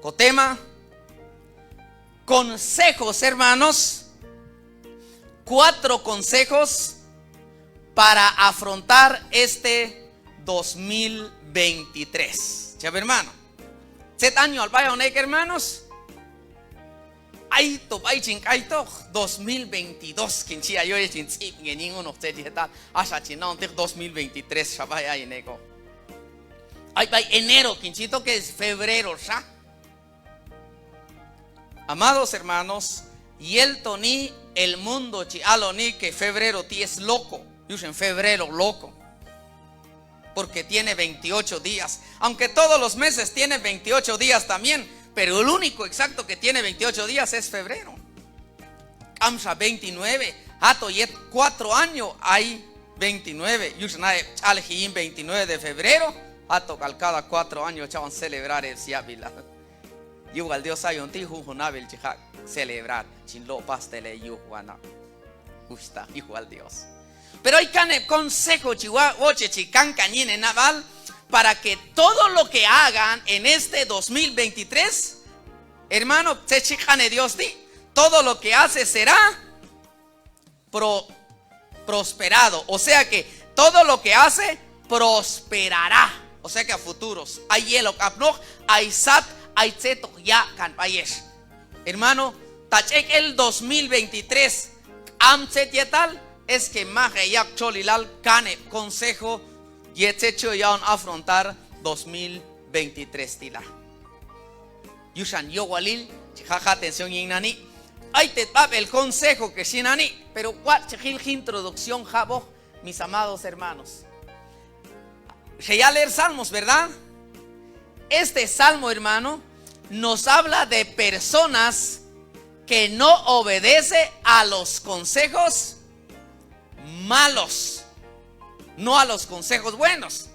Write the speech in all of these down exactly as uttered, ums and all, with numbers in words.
Kotema, consejos, hermanos. Cuatro consejos para afrontar este dos mil veintitrés. Chab' hermano. Tzet añoal b'ay hayon ek', hermanos? Ayto b'ay chin k'aytoq, dos mil veintidós kin chi, ayoq yet chin tz'ib'nen yin junoq tzet yetal, axa chin na'onteq dos mil veintitrés xa b'ay ayin ek'oq. Ay b'ay enero kin chi, to que es febrero xa. Amados hermanos, yel toni el mundo chi aloni que febrero ti' es loco, yuxan febrero loco, porque tiene veintiocho días, aunque todos los meses tienen veintiocho díales también, pero el único exacto que tiene veintiocho días es febrero. K'amxa veintinueve, hato yet cuatro años ay veintinueve, yuxan a heb' ch'alji yin veintinueve de febrero, hato k'al cada cuatro años cha'on celebrar heb' syab'ilal. Yuj wal Dios hayon ti' junjun ab'il chi jaq' celebrar, chin lo' pastel heyuj wanab'. Juxhtaq, yuj wal Dios. Pero ay kan heb' consejo chi wa-, woche chi kankan yin henab'al para que todo lo que hagan en este dos mil veintitrés, hermano, tzet xhi sq'anej Dios ti', todo lo que hace será pro-, prosperado. O sea que todo lo que hace prosperará. O sea que a futuros. Ay yel ok apnoq, ay sat, ay tzet hoq yaq'kan b'ay hex. Hermano, ta ch'ek' el dos mil veintitrés k'am tzet yetal, es que maj heyaq' txolilal kan heb' consejo yet tzet chi yaq'on afrontar dos mil veintitrés ti' la. Yuxan yowalil chi jaq' atención yin nani'. Ay tet b'ab'el consejo que xhi nani', pero watx' chi jil jintroducción jab'oq, mis amados hermanos. Xeyal el Salmos, ¿verdad? Este salmo, hermano, nos habla de personas que no obedece a los consejos malos, no a los consejos buenos.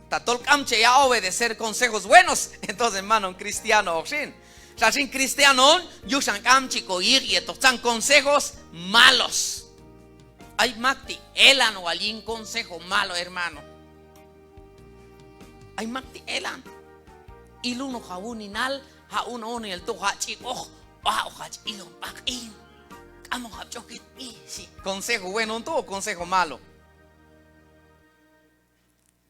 Tatol k'am che yaq' obedecer consejos buenos, entonces man hon cristiano hoq xin. Xa xin cristiano hon, yuxan k'am chi koyiq yetoq tzan consejos malos. Ay mak ti' elan wal yin consejo malo, hermano. Ay mak ti' elan. Ilun hoq hawuninal, ha' hon hon el tu' hoq hach' ib'oq, hoq hach' ilon b'aq'in. K'am hoq hab' ch'ok yetb'i, xhi. ¿Consejo bueno hon tu' o consejo malo?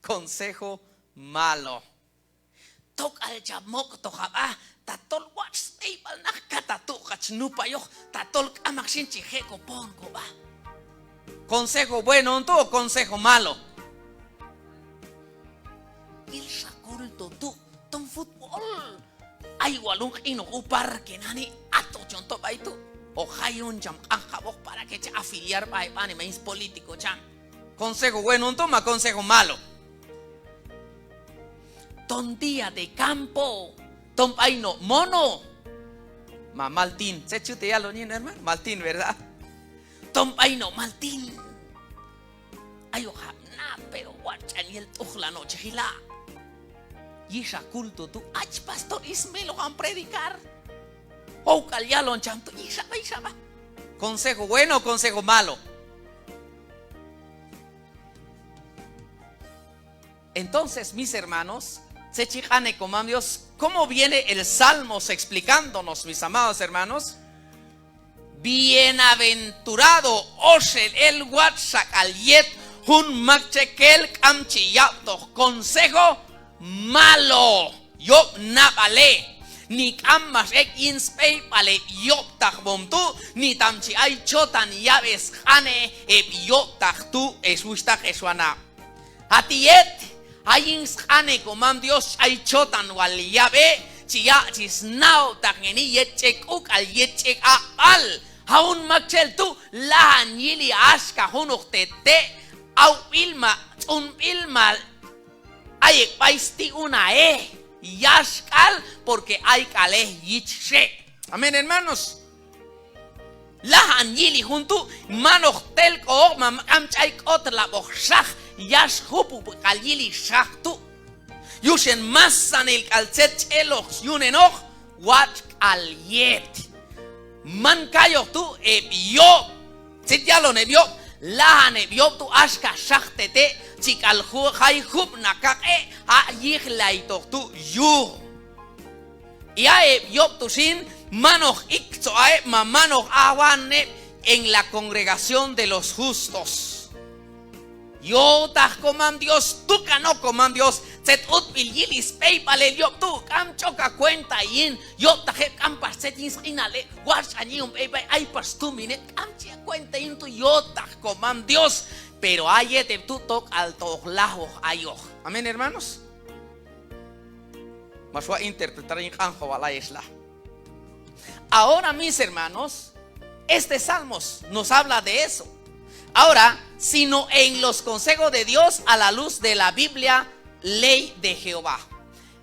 Consejo malo. Tok'al cham mok'toq hab'a, tatol watx' sb'eyb'al naq, kata tu' hoq hach nupayoq, tatol k'amaq xin chi je' kopohon kob'a. ¿Consejo bueno hon tu' o consejo malo? Yel xa culto tu', ton fútbol. Ay wal jun q'inoj jun parque nani', ato chon to b'ay tu'. Hoq jay jun cham q'anjab'oq para que cha afiliar b'a heb' anima yin spolítico cham. ¿Consejo bueno hon tu' ma consejo malo? Ton día de campo, ton b'ay no' mono. Ma maltin, tzet chut heyalon yin, hermano? Maltin, ¿verdad? Ton b'ay no' maltin. Ay hoq hab' na, pero watx' ch'an yel t'ujlan no' chi jila'. Yix ha culto tu', hach pastor Ismael hoq hon predicar. Hoq k'al yalon cham tu', yix ha b'a, yix ha b'a. ¿Consejo bueno o consejo malo? Entonces, mis hermanos, tzet chi q'anej komam Dios, ¿cómo viene el Salmos explicándonos, mis amados hermanos? Bienaventurado, oxel el watx' xak'al yet jun maktxel k'am chi yab'toq consejo malo. Yob' nab'alej, ni k'am max ek' yin sb'eyb'al heb' yob'taqwom tu', ni tam chi ay chotan yab'e sq'anej heb' yob'taq tu', ex wuxhtaq, ex wanab'. Ha ti' yet, ha yin sq'anej komam Dios ch'ay chotan wal yab'e, chi yaq' chi sna'ob'taqneni yet ch'ek' k'u k'al yet ch'ek' aq'b'al. Ha jun maktxel tu' lajan yili axka junoq te' te', awb'il ma tz'unb'il ma ayek' b'ay sti' unaej, yax k'al, porque ay k'alej yich xe'. Amén, hermanos. Lajan yili jun tu', man hoq telk'oq ma k'am ch'ay k'otlab'oq xaj, yax jupub'k'al yili xaj tu'. Yuxan masanil k'al tzet ch'eloq yunenoq, watx' k'al yet. Man kayoq tu' heb' yob'. Tzet yalon heb' yob', lajan heb' yob' tu' axka xaj te' te', chi k'al ju-, jay jub'naq kaq'e', a' yijlaytoq tu' yuj. Y a heb' yob' tu' xin, man hoq iktzo a heb' ma man hoq awan heb' en la congregación de los justos. Yotaq komam Dios, tukan ok komam Dios tzet utb'il yili sb'eyb'alil yob' tu', k'am ch'ok a cuenta yin, yob'taq heb' k'am pax tzet yin sq'inal heb', watx' ch'an yin jun b'eyb'ay, ay pax stumin heb', k'am chi a cuenta yin tu', yotaq komam Dios. Pero a yet heb' tu' tok'al to hoq lajwoq ayoq. Amén, hermanos. Max wa' interpretar yin q'anjob'al ayex la. Ahora, mis hermanos, este Salmos nos habla de eso. Ahora, sino en los consejos de Dios a la luz de la Biblia, ley de Jehová.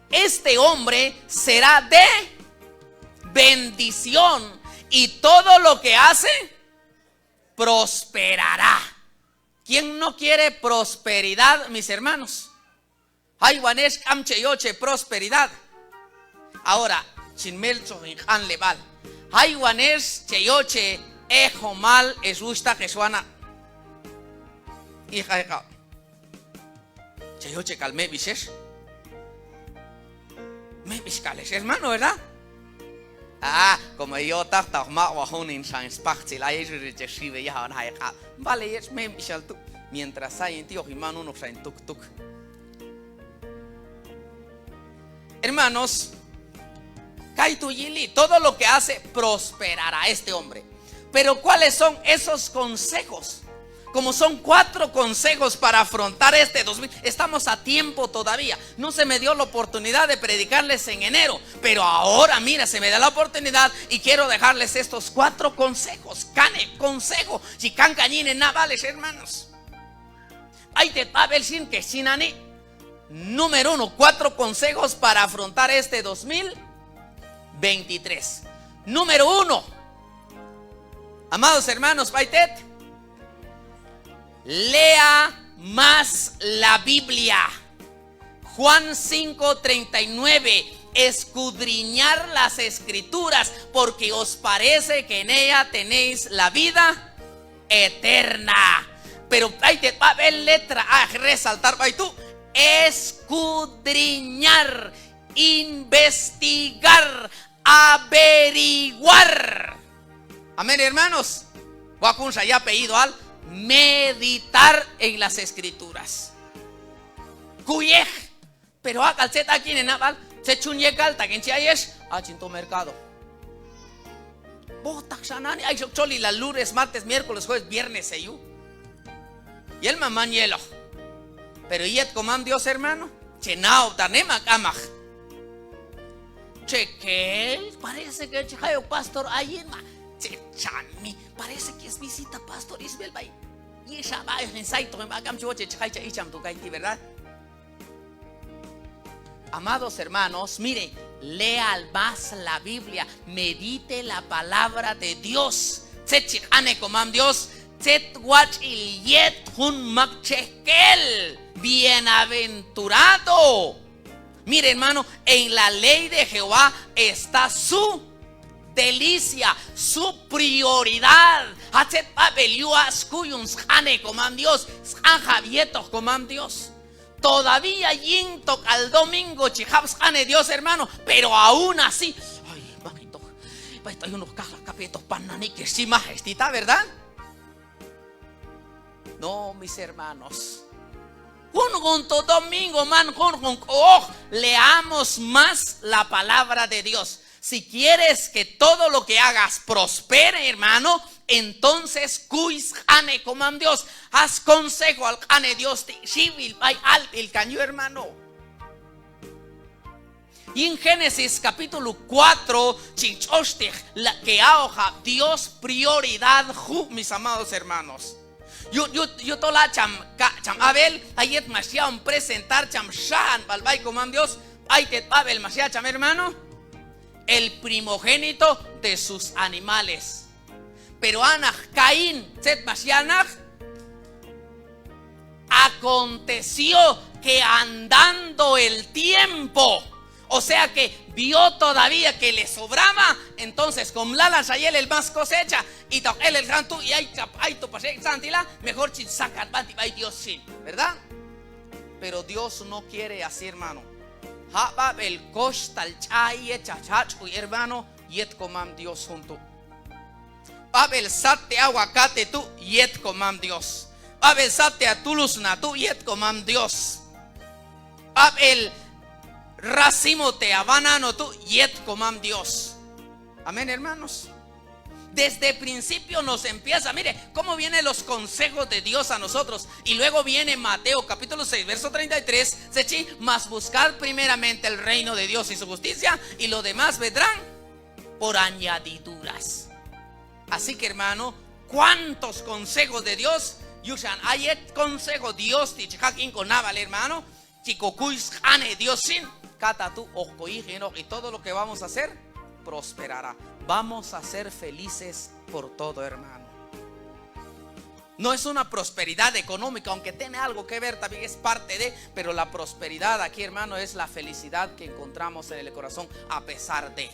Este hombre será de bendición y todo lo que hace prosperará. ¿Quién no quiere prosperidad, mis hermanos? Jaywan ex k'am che yoche prosperidad. Ahora, chin meltzoj hin q'anleb'al. Jaywan ex che yoche ejomal ex wuxhtaq ex wanab'. Ij ay q'ab'. Che yoche k'al meb'ix ex. Meb'ix k'al ex, hermano, ¿verdad? Ah, como yotaq ta hoq maq'waj jun hin xan spajtzil ayex, che xiw heyaj hon ay q'ab'. Vale, yech meb'ixal tu'. Mientras hayin ti' hoq hin man junoqxa hin tuktuk. Hermanos, kaytu' yili, todo lo que hace prosperará este hombre. Pero ¿cuáles son esos consejos? Como son cuatro consejos para afrontar este dos mil, estamos a tiempo todavía. No se me dio la oportunidad de predicarles en enero, pero ahora, mira, se me da la oportunidad y quiero dejarles estos cuatro consejos. Kane consejo, chi kankan yin henab'al ex, hermanos. B'aytet b'ab'el xin, que xin ani. Número uno, cuatro consejos para afrontar este dos mil veintitrés. Número uno, amados hermanos, b'aytet, lea más la Biblia. Juan cinco treinta y nueve, escudriñar las Escrituras, porque os parece que en ella tenéis la vida eterna. Pero b'aytet b'ab'el letra A, resaltar b'ay tu', escudriñar, investigar, averiguar. Amén, hermanos. Wal junxa ya apellidoal, meditar en las Escrituras. Kuyej. Pero ak'al tzet aq' yin henab'al, tzet chun yekal ta kin chi ayex, a chin to mercado. B'oqtaqxa nani, ay xok txolilal lunes, martes, miércoles, jueves, viernes heyu'. Yel ma man yeloq. Pero yet komam Dios, hermano, che na'ob'taqnej ma k'amaq. Che kel, parece que chi jay ok pastor ayin ma. Che chami, parece que es visita pastor Isbel b'ay. Yixab' b'ay, hin saytoq hin b'a, k'am chi woche chi jay cha icham tu' kayti', ¿verdad? Amados hermanos, mire, lea más la Biblia, medite la palabra de Dios. Tzet chi q'ane komam Dios, tzet watx'il yet jun mak chejkel, bienaventurado. Mire, hermano, en la ley de Jehová está su delicia, su prioridad. A tzet b'ab'el yuj a' skuyon sq'ane komam Dios, sq'anjab' yetoq komam Dios. Todavía yin tok'al domingo chi jab' sq'ane Dios, hermano, pero aún así, ay, maqitoq, b'aytoq ay junoq kajlaq kap yetoq pan nani' que xhi maj ex tita, ¿verdad? No, mis hermanos. Junjun to domingo man junjun k'uoj, leamos más la palabra de Dios. Si quieres que todo lo que hagas prospere, hermano, entonces kuy sq'ane komam Dios. Haz consejoal q'ane Dios ti', xiwil b'ay alb'il kan yuj, hermano. Yin Génesis capítulo cuatro chin tx'oxtej la que a' ojab' Dios prioridad ju', mis amados hermanos. Yu, yu, yujtol a' cham, ka, cham Abel, a yet max ya'on presentar cham xahanb'al b'ay komam Dios, b'aytet b'ab'el max ya' cham, hermano, el primogénito de sus animales. Pero a naq Caín, tzet max yal naq? Aconteció que andando el tiempo, o sea que vio todavía que le sobraba, entonces, kom lalan xa yelel más cosecha, y ta hoq elel kan tu' y ay chap, ay to pax ek' tzan ti' la, mejor chin sakan b'an ti' b'ay Dios xin, ¿verdad? Pero Dios no quiere así, hermano. Ha b'ab'el koxtal ch'ay yet chach jach'uy, hermano, yet komam Dios jun tu'. B'ab'el sat te' aguacate tu' yet komam Dios. B'ab'el sat te' a tulus na tu' yet komam Dios. B'ab'el racimo te' a banano tu' yet komam Dios. Amén, hermanos. Desde principio nos empieza. Mire cómo vienen los consejos de Dios a nosotros. Y luego viene Mateo capítulo seis, verso treinta y tres. Tzet xhi: mas buscad primeramente el reino de Dios y su justicia, y lo demás vendrán por añadiduras. Así que, hermano, cuántos consejos de Dios. Yuxan a yet consejo Dios ti' chi jaq' yin konab'al, hermano, chi kokuy sq'anej Dios xin, kata tu' hoq koyiqenoq, y todo lo que vamos a hacer prosperará. Vamos a ser felices por todo, hermano. No es una prosperidad económica, aunque tiene algo que ver, también es parte de, pero la prosperidad aquí, hermano, es la felicidad que encontramos en el corazón a pesar de.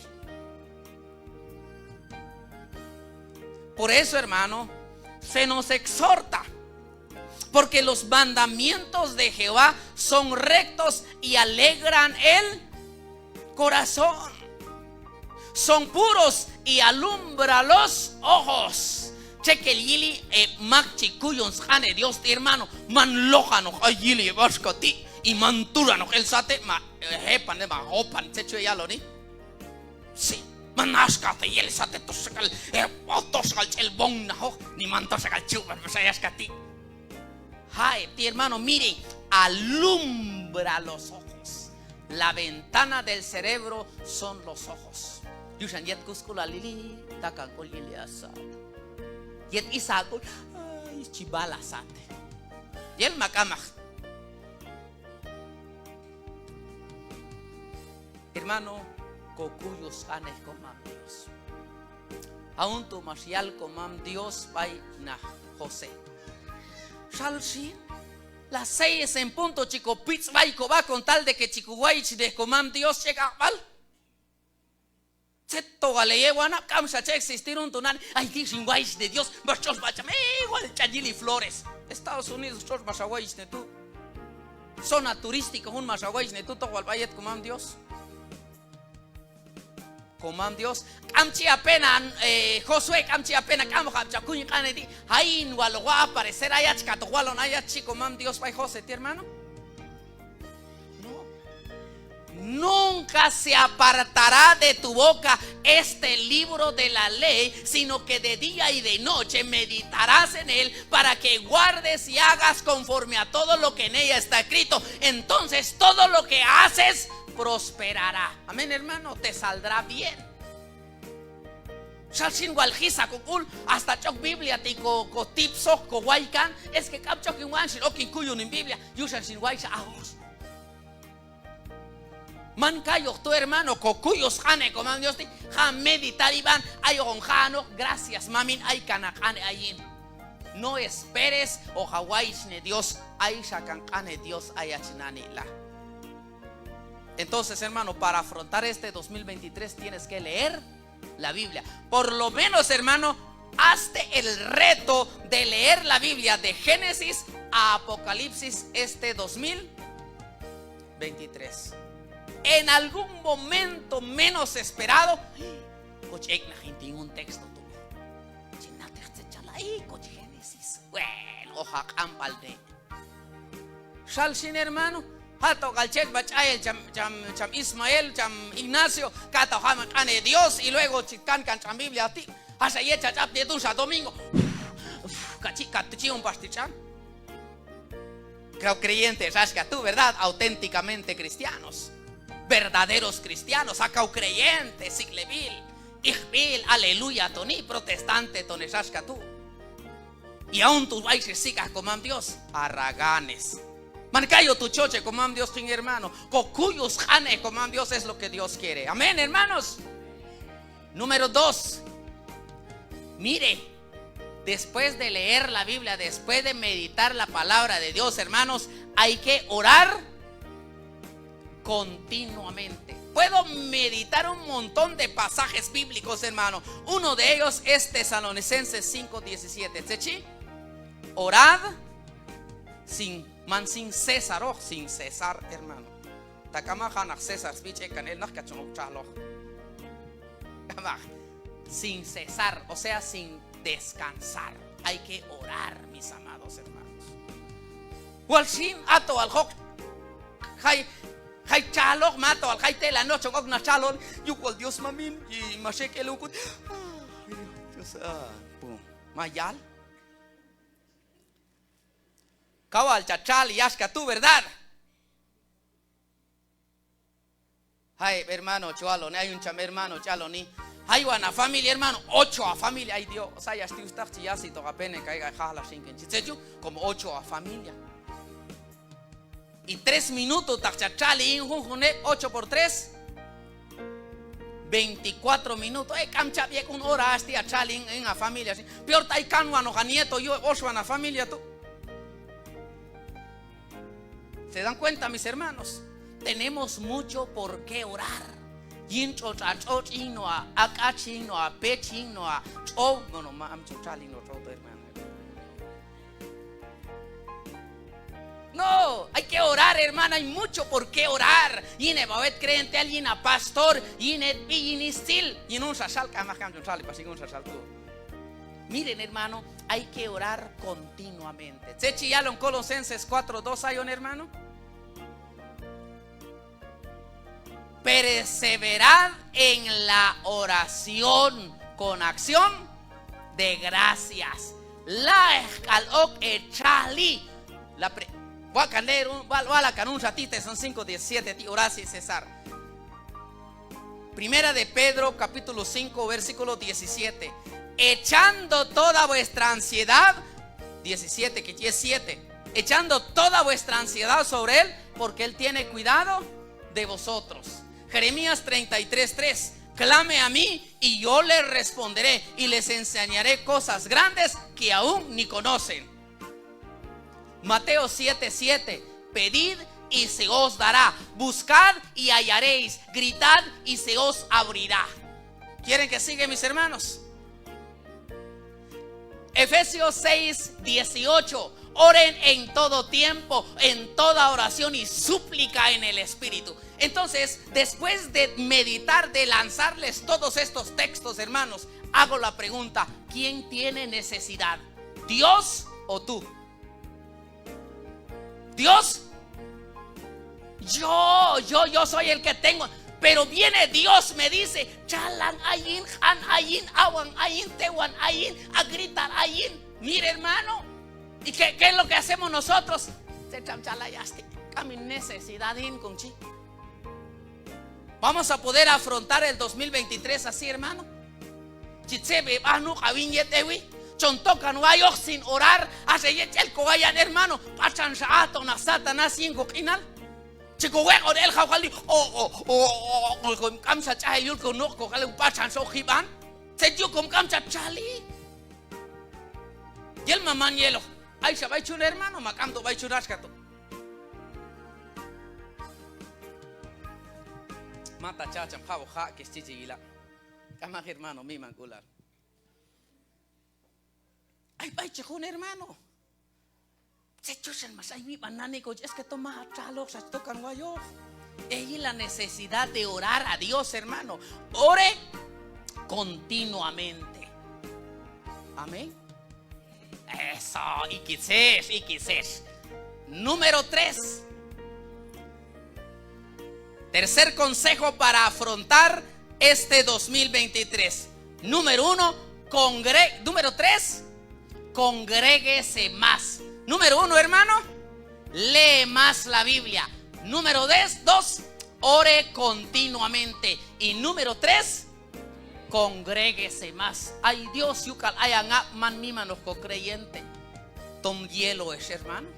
Por eso, hermano, se nos exhorta, porque los mandamientos de Jehová son rectos y alegran el corazón. Son puros y alumbra los ojos. Txekel yili heb' mak chi kuyon sq'anej Dios ti', hermano, man lojanoq ay yili heb' axka ti', y man turanoq el sat heb', ma jepan, ma jopan, tzet chi yaloni. Sí, man axka ta yel sat heb' toxak'al, eh, toxak'al ch'el b'on najoq, ni man toxak'al chub'an pax ay axka ti'. Ha heb' ti', hermano, miren, alumbra los ojos. La ventana del cerebro son los ojos. Yuxan yet kusk'ulal yili, takan k'ul yili a sat. Yet isa a k'ul, ay, chi b'al a sat. Yel ma k'amaq. Hermano, kokuy sq'anej komam Dios. Ha jun tu' max yal komam Dios b'ay naq José. Xal xin, las seis en punto chi kopitz' b'ay kob'a con tal de que chi kowayichnej komam Dios ch'ek' aq'b'al. Tzet tok'al heyek' wanab', k'amxa chi existir jun tu' nani, ay ti' xin wayichnej Dios, max tx'ox b'a cham, eh, wal ch'an yili Flores, Estados Unidos, tx'ox max hawayichnej tu'. Zona turística jun max hawayichnej tu', tok wal b'a yet komam Dios. Komam Dios, k'am chi apena, eh, Josué, k'am chi apena, k'amoqab' cha kuy hin q'anej ti', hayin wal hoq wa' aparecer ayach, katu' hoq walon ayach, xhi komam Dios b'ay José ti', hermano. No. Nunca se apartará de tu boca este libro de la ley, sino que de día y de noche meditarás en él, para que guardes y hagas conforme a todo lo que en ella está escrito. Entonces todo lo que haces prosperará. Amén, hermano, te saldrá bien. Xal xin wal jisa kok'ul, hasta ch'ok Biblia ti' ko, kotipsoq, kowaykan, es que k'am ch'ok hin wahan xin, ok hin kuyon hin Biblia, yuxan xin wayxa ajoq. Man kayoq tu', hermano, kokuy sq'anej komam Dios ti', ja' meditar yib'an, ay hoqon ja'on, gracias mamin, ay kan ha q'anej ayin. No esperes hoq hawayichnej Dios, ayxa kan q'anej Dios ayach nani la. Entonces, hermano, para afrontar este dos mil veintitrés tienes que leer la Biblia. Por lo menos, hermano, hazte el reto de leer la Biblia de Génesis a Apocalipsis este dos mil veintitrés. En algún momento menos esperado, koch ek' naq hin ti' jun texto tu'. Chin na'teq tzet chalay, koch Génesis. Bueno, hoq ha q'anb'alne. Xal xin, hermano, ha' tok'al ch'ek' b'a ch'ayel cham, cham, cham Ismael, cham Ignacio, kata' hoq ha' hin q'anej Dios, y luego chi kankan tx'an Biblia ti'. Haxa yet chach apni yet junxa domingo, kachi, katu' chi jun pax ti' tx'an. Kaw creyente ex axka tu', ¿verdad? Auténticamente cristianos, verdaderos cristianos, a kaw creyente, sik'leb'il, ijb'il, aleluya toni, protestante ton ex axka tu'. Y aún tu' b'ay xex sik'aj komam Dios, haraganes. Man kayoq tu' choche komam Dios chin, hermano. Kokuy sq'anej komam Dios es lo que Dios quiere. Amén, hermanos. Número dos. Mire, después de leer la Biblia, después de meditar la palabra de Dios, hermanos, hay que orar continuamente. Puedo meditar un montón de pasajes bíblicos, hermano. Uno de ellos es Tesalonicenses cinco diecisiete. Tzet xhi: orad sin, man sin cesar, oh, sin cesar, hermano. Ta k'amaq, ha naq César sb'i ch'ek' kan el naq, ka chon ok txajloq. K'amaq, sin cesar, o sea, sin descansar. Hay que orar, mis amados hermanos. Wal xin, ha to wal hoq jay, jay txajloq, ma ha to wal jay tela, no, chon ok naq txajlon. Yuj wal Dios mamin, y max ek' el uk'ut. Ay, Dios, ah, pum. Ma yal. Kaw wal cha txajli axka tu', ¿verdad? Ay heb' hermano chi waloni, ay jun cham hermano chi aloni: Jaywan ha familia, hermano, ocho ha familia. Ay Dios, ay hach ti' uxhtaq, chi yasitoq ha pene kay, kay jajlaxin kin chi tzet yuj, como ocho ha familia. Y tres minuto taq cha txajli yin junjun heb', ocho por tres, veinticuatro minuto. Eh, k'am chab' yek' jun hora hach ti' ha txajli yin, yin ha familia xin. Peor ta ay kanwanoq ha nieto yuj heb' oxwan ha familia tu'. ¿Se dan cuenta, mis hermanos? Tenemos mucho por qué orar. Yin tx'otx' ha tx'otx', yin no' ha ak'ach, yin no' ha pech, yin no' ha tx'ow. No, no, ma, am tx'otx' ha yin no' tx'ow tu', hermano. No, hay que orar, hermano, hay mucho por qué orar. Yin heb' ha wet creyenteal, yin ha pastor, yin hetb'i, yin stxil, yin junxa xal, k'amaq, k'am chon txajli pax yin junxa xal tu'. Miren, hermano, hay que orar continuamente. Tzet chi yalon Colosenses cuatro dos ayon, hermano. Perseverad en la oración con acción de gracias. Lajk'al ok he txajli. La pre-, wal kan leer, wal, wala' kan junxa ti', Tesalonicenses cinco diecisiete ti', orar sin cesar. Primera de Pedro, capítulo cinco, versículo diecisiete. Echando toda vuestra ansiedad, diecisiete, que es siete. Echando toda vuestra ansiedad sobre él, porque él tiene cuidado de vosotros. Jeremías treinta y tres tres. Clame a mí y yo le responderé y les enseñaré cosas grandes que aún ni conocen. Mateo siete siete: Pedid y se os dará, buscad y hallaréis, gritad y se os abrirá. ¿Quieren que siga, mis hermanos? Efesios seis dieciocho: Oren en todo tiempo, en toda oración y súplica en el Espíritu. Entonces, después de meditar, de lanzarles todos estos textos, hermanos, hago la pregunta: ¿quién tiene necesidad? ¿Dios o tú? Dios. Yo, yo, yo soy el que tengo. Pero viene Dios, me dice: txalan ayin, q'an ayin, awan ayin, tewan ayin, a gritar ayin. Mire, hermano. ¿Y qué, qué es lo que hacemos nosotros? Tzet xam txalay hach ti', k'am hin necesidad hin, kon chi. ¿Vamos a poder afrontar el dos mil veintitrés así, hermano? Chi tzeb'eb'aj nuq'ab' hin yet ewi. Chon tokan wayoq sin orar, axa yet ch'el ko wayan, hermano, b'atxan xa ajtoq naq Satanás yin ko q'inal. Chi ko weq'on el jawjali, o, o, kom k'am xa ch'ajil yul ko nuq', ko jale b'atxan xa ok jib'an. Tzet yuj kom k'am cha txajli. Yel ma man yeloq. Ay xa b'ay chun, hermano, ma k'amto b'ay chun axka tu'. Mata cha cham jab'oq ja' kex chi chi yila'. K'amaq, hermano, miman k'ulal. Ay b'ay chi jun, hermano. Tzet yuxan max ay wib'an nani koch, es que to maj ha txajloq xa chi tokan wayoq. Ey la necesidad de orar a Dios, hermano. Ore continuamente. Amén. Eso, ikis ex, ikis ex. Número tres. Tercer consejo para afrontar este dos mil veintitrés. Número uno, congre-, número tres, congréguese más. Número uno, hermano, lee más la Biblia. Número des-, dos, ore continuamente. Y número tres, congréguese más. Ay Dios, yuk'al ay ha nab' man mimanoq ko creyente. Tom hielo ex, hermano.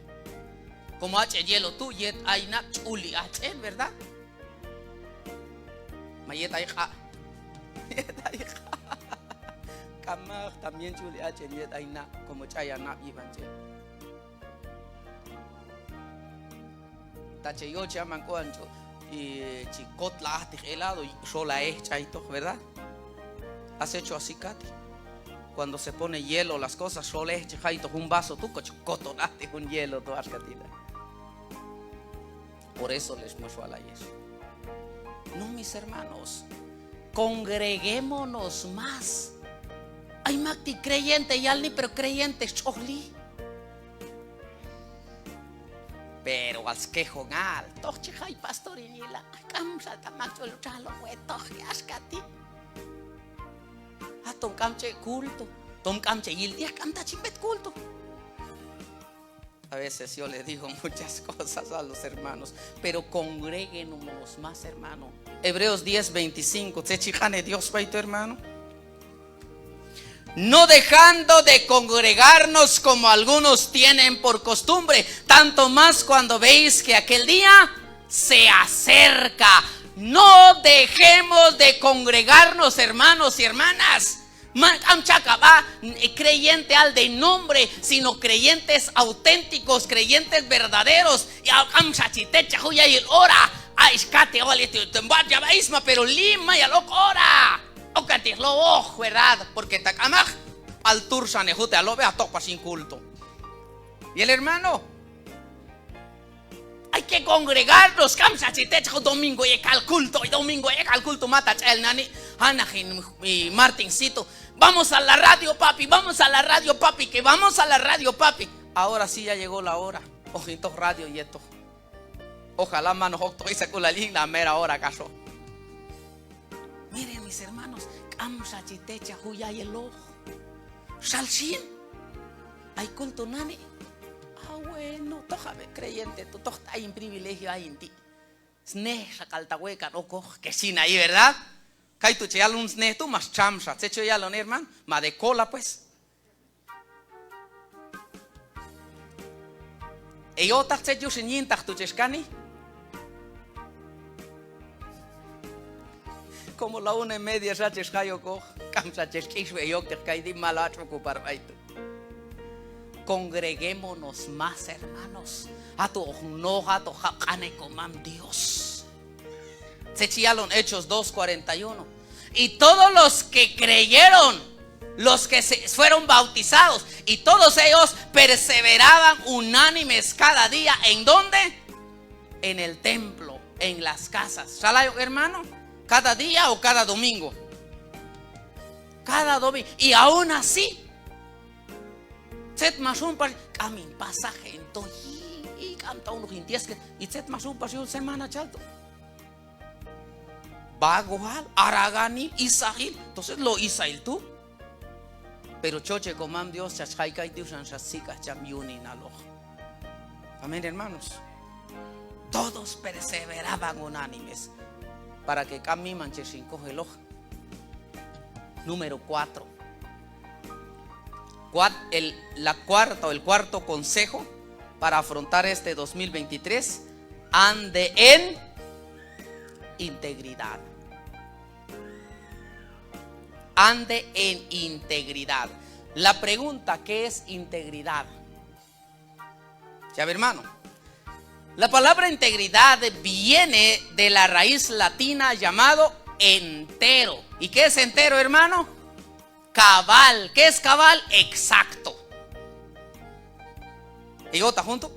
Como ha ch'en hielo tu', yet ay nab' ch'uli ha ch'en, ¿verdad? Ma yet ay q'a'. Yet ay q'a'. K'amaq, también ch'uli ha ch'en yet ay nab', como ch'ay ha nab' yib'an ch'en. Ta che yoche aman k'uan chu, y chi kotla ajteq helado, xol ha ej ch'aytoq, ¿verdad? ¿Has hecho así, Katy? Cuando se pone hielo las cosas, xol ej chi jaytoq jun vaso tu', koch koton ajteq jun hielo tu' axka ti' la. Por eso lex max wal ayex. No, mis hermanos, congreguémonos más. Ay mak ti' creyente yalni, pero creyente tx'ojli. Pero wal skejon al, toj chi jay pastor hin yila', k'amxa ta mak ch'ul txajloq wetoq, axka ti'. Aton k'am ch'ek' culto, tom k'am ch'ek' yil ti', k'am ta chin b'et culto. A veces yo le digo muchas cosas a los hermanos, pero congréguenos más, hermano. Hebreos diez veinticinco, tzet chi q'anej Dios b'ay tu', hermano. No dejando de congregarnos como algunos tienen por costumbre, tanto más cuando veis que aquel día se acerca. No dejemos de congregarnos, hermanos y hermanas. Man k'am chaq' a b'a, eh, creyenteal de nombre, sino creyentes auténticos, creyentes verdaderos. Y a k'amxa chi techaj juj yayil ora. A ix kati' wal yet, te b'a yab'a isma, pero li' mayal ok ora. Okan ti' jlowoq, ¿verdad? Porque ta k'amaq, altur xanej juj te alob'ej, atoq pax yin culto. Y el hermano, hay que congregarnos, k'amxa chi techaj juj domingo yekal culto, y domingo yekal culto, mata ch'el nani', ha naq hin, mi Martincito, vamos a la radio, papi, vamos a la radio, papi, que vamos a la radio, papi. Ahora sí ya llegó la hora. Hoq hin toj radio yetoq. Ojalá man hoq oktoq isak k'ulal yin la mera hora kaxoq. Miren, mis hermanos, k'amxa chi techaj juj yayeloq. Xal xin, ay culto nani'. Ah, bueno, toj ab'e creyente tu', toj ta ayin privilegio ayin ti'. Snej xa k'al ta wekan okoq, que xin ayi, ¿verdad? Kaytu' che yal jun snej tu', max txam xa. Tzet chi yalon, hermano? Ma de cola, pues. Heyojtaq tzet yuxin yintaq tu' chex kani. Como la una y media xa chex jay okoq, k'amxa chex k'ixwi heyokteq kayti', mal hach ocupar b'ay tu'. Congreguémonos más, hermanos. Ato hoq noj, ato hoq jab' q'anej komam Dios. Tzet chi yalon Hechos dos cuarenta y uno. Y todos los que creyeron, los que se fueron bautizados, y todos ellos perseveraban unánimes cada día, ¿en dónde? En el templo, en las casas. ¿Xal ayoq, hermano? ¿Cada día o cada domingo? Cada domingo. Y aún así, tzet max jun pax, k'am hin pasaje hin toji, k'am ta junoq hin diezmo, y tzet max jun pax yul semana chal tu'. Vagoal, araganil, isajil. Entonces lo isajil tu'. Pero choche komam Dios chach jay kayti', yuxan xa sik'aj cham yuninaloq. Amén, hermanos. Todos perseveraban unánimes para que k'am miman chex hin kojeloq. Número cuatro. Cuat-, el, la cuarta o el cuarto consejo para afrontar este dos mil veintitrés: ande en integridad. Ande en integridad. La pregunta, ¿qué es integridad? Ya ve, hermano. La palabra integridad viene de la raíz latina llamado entero. ¿Y qué es entero, hermano? Cabal. ¿Qué es cabal? Exacto. Heyojtaq jun tu'.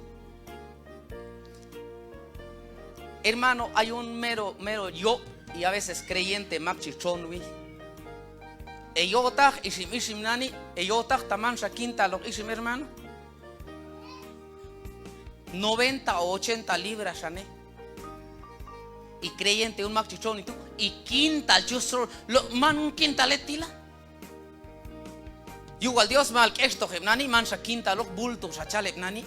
Hermano, ay jun mero, mero yob', y a veces creyente mak chi txonwi. Heyojtaq ixim, ixim nani', heyojtaq ta manxa quintaloq ixim, hermano. Noventa o ochenta libras xane. Y creyente jun mak chi txoni tu', y quintal chi yus txon, lo, man jun quintal het ti' la. Yuj wal Dios mal k'extoq heb' nani', manxa quintaloq, bulto xa chal heb' nani'.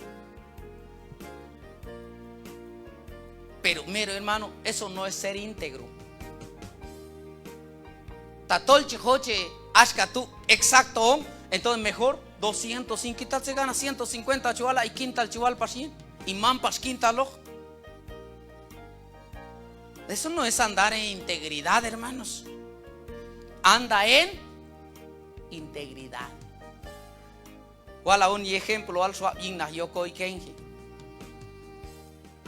Pero mero, hermano, eso no es ser íntegro. Tatol chi joche axka tu' exacto on, entonces mejor doscientos yin quintal, tzet ganas ciento cincuenta chi wala', y quintal chi wal pax yin, y man pax quintaloq. Eso no es andar en integridad, hermanos. Anda en integridad. Wala' jun yejemploal xwab' yin naq Yokoy Kenji.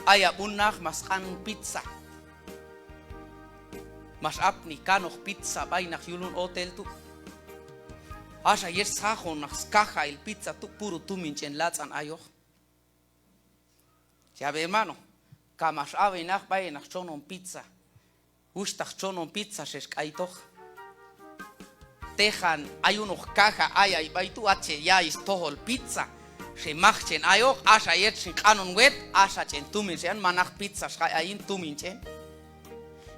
Ay ab' jun naq max sq'an pizza. Max apni kanoq pizza b'ay naq yul jun hotel tu'. Axa yet sjajon naq skajail pizza tu', puro tumin ch'en latz'an ayoq. Ya ve, hermano. Ka max awinaq b'ay naq txonon pizza. Wuxhtaq, txonon pizza xex k'aytoq. Tejan ay junoq caja ayay b'ay tu', hach che yay stojol pizza. Xe maj ch'en ayoq, axa yet xin q'anon wet, axa ch'en tumin xe'an, manaq pizza xjay ayin, tumin ch'en.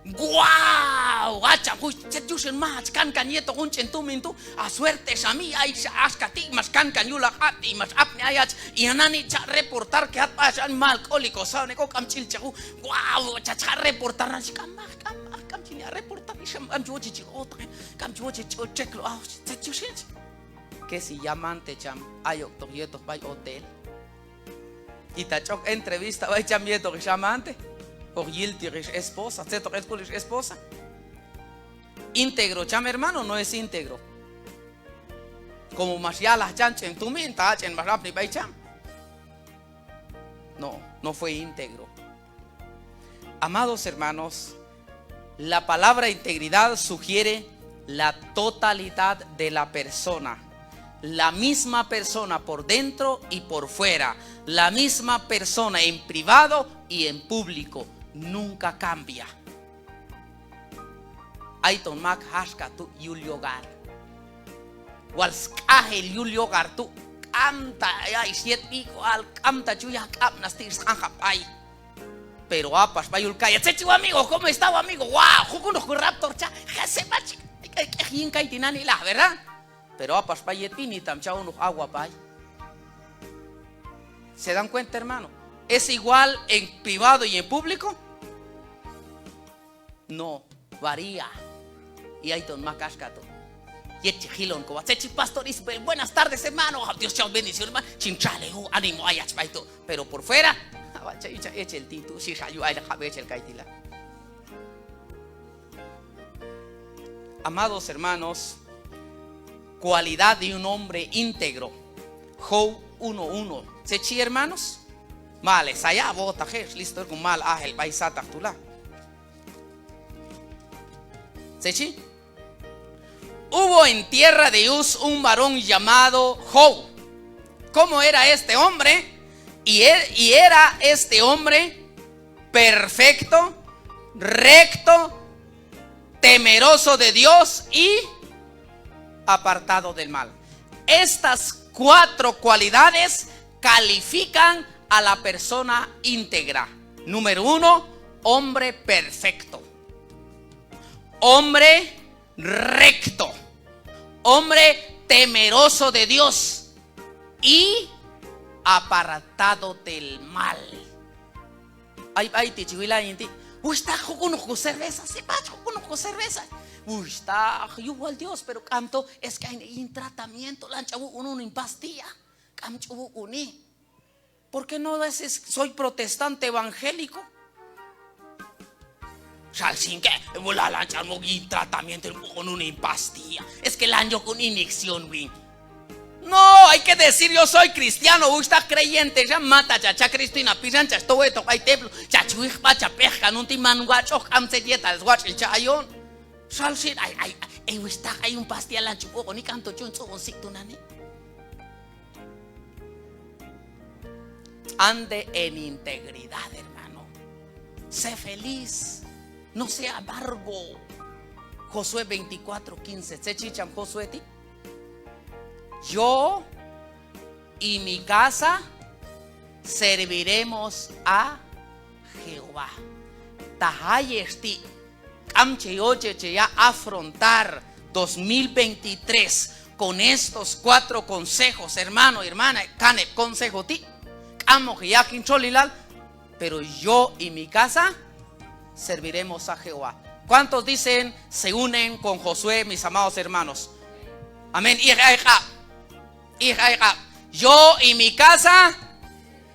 ¡Guau! Hach cham juj, tzet yuxin maj hach kankan yetoq jun ch'en tumin tu', a suerte xami, ay xa axka ti' max kankan yul a q'ab' ti' max apni ayach, y a nani cha' reportar que hat b'ay hach animal k'oliko saone k'o, k'am ch'ilchaj juj. ¡Guau! Chach jaq' reportar nani, k'am maj, k'am maj, k'am chin yaq' reportar, ixam, k'am chi woche chi otaqen, k'am chi woche chi txeklo, ah, tzet yuxin. Que si llamante cham ayok'toq yetoq b'ay hotel. Y ta ch'ok entrevista b'ay cham yetoq ix amante, hoq yil ti' ix esposa, tzet hoq el sk'ul ix esposa. ¿Íntegro cham, hermano? No es íntegro. Como max yalaj cham ch'en tumin, ta ch'en max apni b'ay cham. No, no fue íntegro. Amados hermanos, la palabra integridad sugiere la totalidad de la persona, la misma persona por dentro y por fuera, la misma persona en privado y en público, nunca cambia. Ayton mak jaxka tu' yul yogar. Wal sk'ajil yul yogar tu', k'am ta ay ix yetb'i k'ual, k'am ta chu yaj k'ab'naj sti' ix sq'anjab' b'ay. Pero a pax b'ay yul calle, tzet chi, amigo, ¿cómo está, amigo? ¡Wow! Jun junoq ko Raptor cha, jese b'ach, k'ej yin kay tinani' laj, ¿verdad? Pero a pax b'ay yetb'i ni tam cha junoq agua b'ay. ¿Se dan cuenta, hermano? ¿Es igual en privado y en público? No, varía. Y ayton mak axka tu'. Yet chi jilon kob'a tzet chi, pastor Isbel, buenas tardes, hermano. Dios chao bendición, hermano. Chin txajli juj, ánimo ayach b'ay tu'. Pero por fuera, a wal cha yuj cha echel ti' tu', xhi xa yuj, ay naq jab' echel kay ti' la. Amados hermanos, cualidad de un hombre íntegro. Job uno uno. ¿Tzet chi, hermanos? Male, saya' wojtaq ex, listo, como mal ajel b'ay sataq tu' la. ¿Tzet chi? Hubo en tierra de Uz un varón llamado Job. ¿Cómo era este hombre? Y e-, y era este hombre perfecto, recto, temeroso de Dios y apartado del mal. Estas cuatro cualidades califican a la persona íntegra. Número uno, hombre perfecto. Hombre recto. Hombre temeroso de Dios y apartado del mal. Ay, ay, ti' chi wil ayin ti'. Wuxhtaq, jun junoq ko cerveza, si b'ach, jun junoq ko cerveza. Wuxhtaq, yuj wal Dios, pero k'amto, es que ayin yin tratamiento, lan ch'an wuq'un jun hin pastilla. K'am ch'an wuq'uni. ¿Por qué no dices, soy protestante evangélico? Xal xin que, wal lan ch'an wuq'un yin tratamiento, wuq'un jun hin pastilla. Es que lan yok jun inyección win. No, hay que decir, yo soy cristiano, wuxhtaq, creyente, xan mata cha cha Cristo yin ha pixan, chach toj wetoq b'ay templo, chach wij b'a cha pejkan jun ti', man watx'oq, k'am tzet yetal swatx'il cha ayon. Xal xin, ay, ay, ay, wuxhtaq, ay jun pastilla lan chi wuq'uni, k'amto ch'un tz'uq'un sik' tinani'. Ande en integridad, hermano. Sé feliz. No sea amargo. Josué veinticuatro quince. Tzet chi cham Josué ti'. Yo y mi casa serviremos a Jehová. Ta hayex ti' k'am che yoche che yaq' afrontar dos mil veintitrés con estos cuatro consejos, hermano, hermana, kaneb' consejo ti', k'am hoq yaq' hin txolilal, pero yo y mi casa serviremos a Jehová. ¿Cuántos dicen, se unen con Josué, mis amados hermanos? Amén. Ij ay q'ab'. Ij ay q'ab'. Yo y mi casa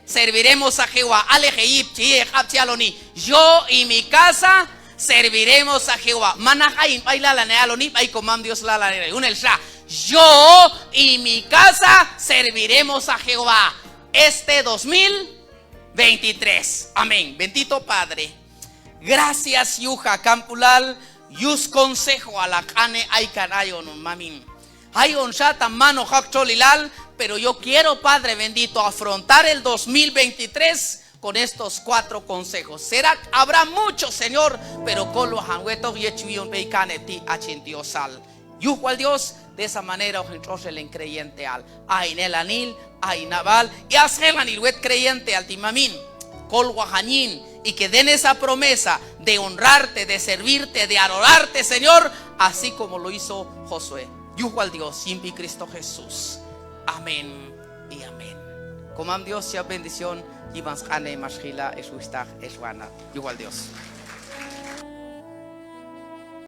serviremos a Jehová. Alej heyip, che yi' heq'ab' che yaloni: Yo y mi casa serviremos a Jehová. Manaq ayin b'ay lalan heyaloni, b'ay komam Dios lalan heyaloni. Junelxa: Yo y mi casa serviremos a Jehová este dos mil veintitrés. Amén. Bendito Padre. Gracias yuj ha kamk'ulal, yuj consejo, a la q'ane aykan ayon, mamin. Hayon xa ta man hoq jaq' txolilal, pero yo quiero, Padre bendito, afrontar el dos mil veintitrés con estos cuatro consejos. Será que habrá muchos, Señor, pero kolwajan wetoq yet chi wi'on b'ey kaneb' ti', hach hin Diosal. Yuj wal Dios, de esa manera hoq hin tx'oxel hin creyenteal, a hin elanil, a hin nab'al, y a sjelanil wet creyenteal ti' mamin. Kolwajan yin, y que den esa promesa de honrarte, de servirte, de adorarte, Señor, así como lo hizo Josué. Yuj wal Dios, yin sb'i Cristo Jesús. Amén y amén. Komam Dios chi yab' bendición yib'an sq'anej max jila', ex wuxhtaq, ex wanab'. Yuj wal Dios.